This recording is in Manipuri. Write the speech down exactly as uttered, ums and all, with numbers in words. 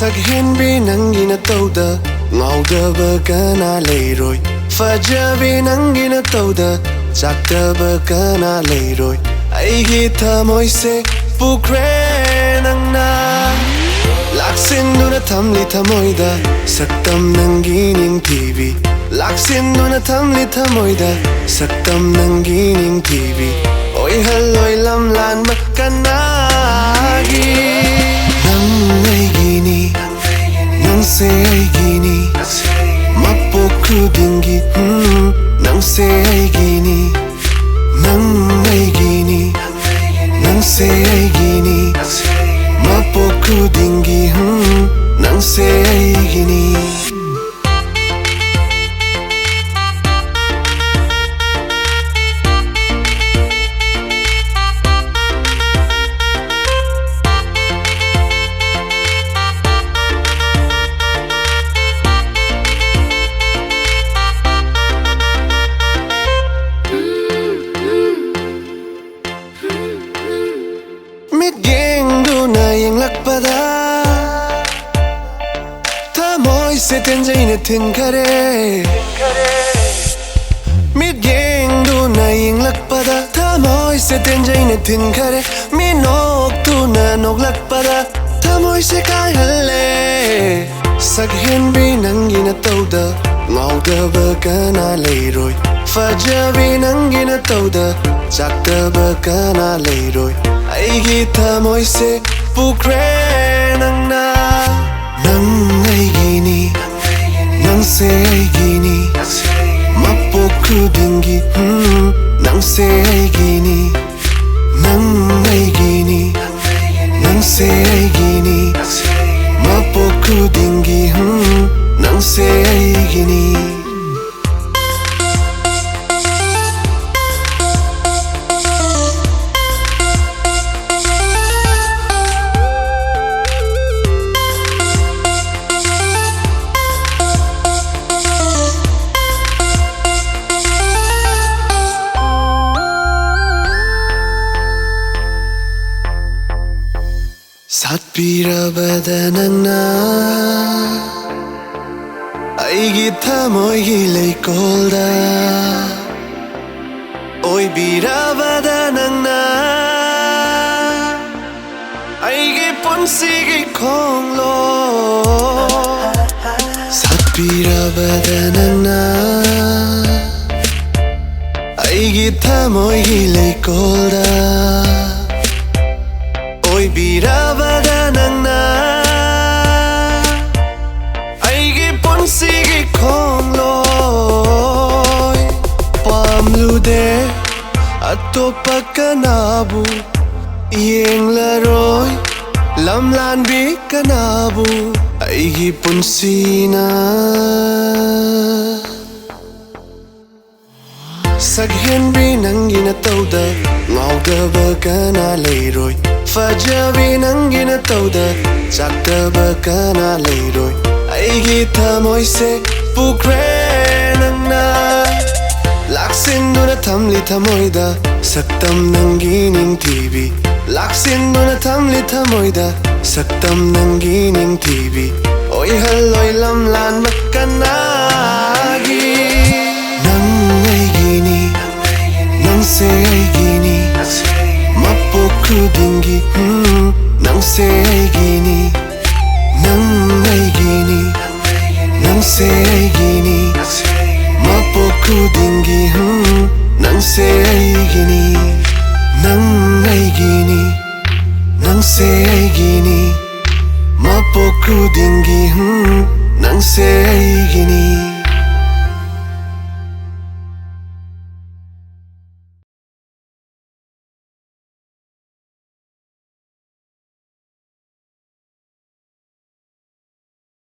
ꯁꯛꯍꯦꯟꯕꯤ ꯅꯪꯒꯤ ꯅꯇꯧꯗ ꯉꯥꯎꯗꯕ ꯀꯅꯥ ꯂꯩꯔꯣꯏ? ꯐꯖꯕꯤ ꯅꯪꯒꯤ ꯅꯇꯧꯗ ꯆꯥꯛꯇꯕ ꯀꯅꯥ ꯂꯩꯔꯣꯏ? ꯑꯩꯒꯤ ꯊꯃꯣꯏꯁꯦ ꯄꯨꯈ꯭ꯔꯦ ꯅꯪꯅ꯫ ꯂꯥꯛꯁꯤꯟꯗꯨꯅ ꯊꯝꯂꯤ ꯊꯃꯣꯏꯗ ꯁꯛꯇꯝ ꯅꯪꯒꯤ ꯅꯤꯡꯊꯤꯕꯤ꯫ ꯂꯥꯛꯁꯤꯟꯗꯨꯅ ꯊꯝꯂꯤ ꯊꯃꯣꯏꯗ ꯁꯛꯇꯝ ꯅꯪꯒꯤ ꯅꯤꯡꯊꯤꯕꯤ꯫ ꯑꯣꯏꯍꯜꯂꯣꯏ ꯂꯝꯂꯥꯟꯕ ꯀꯅꯥꯒꯤ? ꯅꯪ ꯑꯩꯒꯤꯅꯤ, ꯅꯪꯁꯦ ꯑꯩꯒꯤꯅꯤ꯫ ꯃꯄꯣꯛ ꯈꯨꯗꯤꯡꯒꯤ ꯎꯝ, ꯅꯪꯁꯦ ꯑꯩꯒꯤꯅꯤ꯫ ꯅꯪ ꯑꯩꯒꯤꯅꯤ, ꯅꯪꯁꯦ ꯑꯩꯒꯤꯅꯤ꯫ ꯃꯄꯣꯛ ꯈꯨꯗꯤꯡꯒꯤ ꯎꯝ, ꯅꯪꯁꯦ ꯑꯩꯒꯤꯅꯤ꯫ ꯃꯤꯠꯌꯦꯡꯗꯨꯅ ꯌꯦꯡꯂꯛꯄꯗ ꯊꯃꯣꯏꯁꯦ ꯇꯦꯟꯖꯩꯅ ꯊꯤꯟꯈꯔꯦ꯫ ꯃꯤꯠꯌꯦꯡꯗꯨꯅ ꯌꯦꯡꯂꯛꯄꯗ ꯊꯃꯣꯏꯁꯦ ꯇꯦꯟꯖꯩꯅ ꯊꯤꯟꯈꯔꯦ꯫ ꯃꯤꯅꯣꯛꯇꯨꯅ ꯅꯣꯛꯂꯛꯄꯗ ꯊꯃꯣꯏꯁꯦ ꯀꯥꯏꯍꯜꯂꯦ꯫ ꯁꯛꯍꯦꯟꯕꯤ ꯅꯪꯒꯤ ꯅꯇꯧꯗ ꯉꯥꯎꯗꯕ ꯀꯅꯥ ꯂꯩꯔꯣꯏ? ꯐꯖꯕꯤ ꯅꯪꯒꯤ ꯅꯇꯧꯗ ꯆꯥꯛꯇꯕ ꯀꯅꯥ ꯂꯩꯔꯣꯏ? ꯑꯩꯒꯤ ꯊꯃꯣꯏꯁꯦ ꯄꯨꯈ꯭ꯔꯦ ꯅꯪꯅ꯫ ꯅꯪ ꯑꯩꯒꯤꯅꯤ, ꯅꯪꯁꯦ ꯑꯩꯒꯤꯅꯤ꯫ ꯃꯄꯣꯛ ꯈꯨꯗꯤꯡꯒꯤ ꯎꯝ, ꯅꯪꯁꯦ ꯑꯩꯒꯤꯅꯤ꯫ ꯅꯪ ꯑꯩꯒꯤꯅꯤ, ꯅꯪꯁꯦ ꯑꯩꯒꯤꯅꯤ꯫ ꯃꯄꯣꯛ ꯈꯨꯗꯤꯡꯒꯤ ꯎꯝ, ꯅꯪꯁꯦ ꯑꯩꯒꯤꯅꯤ꯫ ꯁꯥꯠꯄꯤꯔꯕꯗ ꯅꯪꯅ ꯑꯩꯒꯤ ꯊꯃꯣꯏꯒꯤ ꯂꯩꯀꯣꯜꯗ, ꯑꯣꯏꯕꯤꯔꯕꯗ ꯅꯪꯅ ꯑꯩꯒꯤ ꯄꯨꯟꯁꯤꯒꯤ ꯈꯣꯡꯂꯣꯏ꯫ ꯁꯥꯠꯄꯤꯔꯕꯗ ꯅꯪꯅ ꯑꯩꯒꯤ ꯊꯃꯣꯏꯒꯤ ꯂꯩꯀꯣꯜꯗ, ꯑꯣꯏꯕꯤꯔꯕꯗ ꯅꯪꯅ ꯑꯩꯒꯤ ꯄꯨꯟꯁꯤꯒꯤ ꯈꯣꯡꯂꯣꯏ꯫ ꯄꯥꯝꯂꯨꯗꯦ ꯑꯇꯣꯞꯄ ꯀꯅꯥꯕꯨ, ꯌꯦꯡꯂꯔꯣꯏ ꯂꯝꯂꯥꯟꯕꯤ ꯀꯅꯥꯕꯨ, ꯑꯩꯒꯤ ꯄꯨꯟꯁꯤꯅ꯫ ꯁꯛꯍꯦꯟꯕꯤ ꯅꯪꯒꯤ ꯅꯇꯧꯗ ꯉꯥꯎꯗꯕ ꯀꯅꯥ ꯂꯩꯔꯣꯏ? ꯐꯖꯕꯤ ꯅꯪꯒꯤ ꯅꯇꯧꯗ ꯆꯥꯛꯇꯕ ꯀꯅꯥ ꯂꯩꯔꯣꯏ? ꯑꯩꯒꯤ ꯊꯃꯣꯏꯁꯦ ꯄꯨꯈ꯭ꯔꯦ ꯅꯪꯅ ꯂꯥꯛꯁꯤꯟꯗꯨꯅ ꯊꯝꯂꯤ ꯊꯃꯣꯏꯗ, ꯁꯛꯇꯝ ꯅꯪꯒꯤ ꯅꯤꯡꯊꯤꯕꯤ꯫ ꯂꯥꯛꯁꯤꯟꯗꯨꯅ ꯊꯝꯂꯤ ꯊꯃꯣꯏꯗ, ꯁꯛꯇꯝ ꯅꯪꯒꯤ ꯅꯤꯡꯊꯤꯕꯤ꯫ ꯑꯣꯏꯍꯜꯂꯣꯏ ꯂꯝꯂꯥꯟꯕ ꯀꯅꯥꯒꯤ꯫ ꯅꯪ ꯑꯩꯒꯤꯅꯤ, ꯅꯪꯁꯦ ꯑꯩꯒꯤꯅꯤ꯫ ꯃꯄꯣꯛ ꯈꯨꯗꯤꯡꯒꯤ, ꯎꯝ, ꯅꯪꯁꯦ ꯑꯩꯒꯤꯅꯤ꯫ ꯅꯪ ꯑꯩꯒꯤꯅꯤ, ꯅꯪꯁꯦ ꯑꯩꯒꯤꯅꯤ꯫ ꯃꯄꯣꯛ ꯈꯨꯗꯤꯡꯒꯤ, ꯎꯝ, ꯅꯪꯁꯦ ꯑꯩꯒꯤꯅꯤ꯫ ꯅꯪ ꯑꯩꯒꯤꯅꯤ, ꯅꯪꯁꯦ ꯑꯩꯒꯤꯅꯤ꯫ ꯃꯄꯣꯛ ꯈꯨꯗꯤꯡ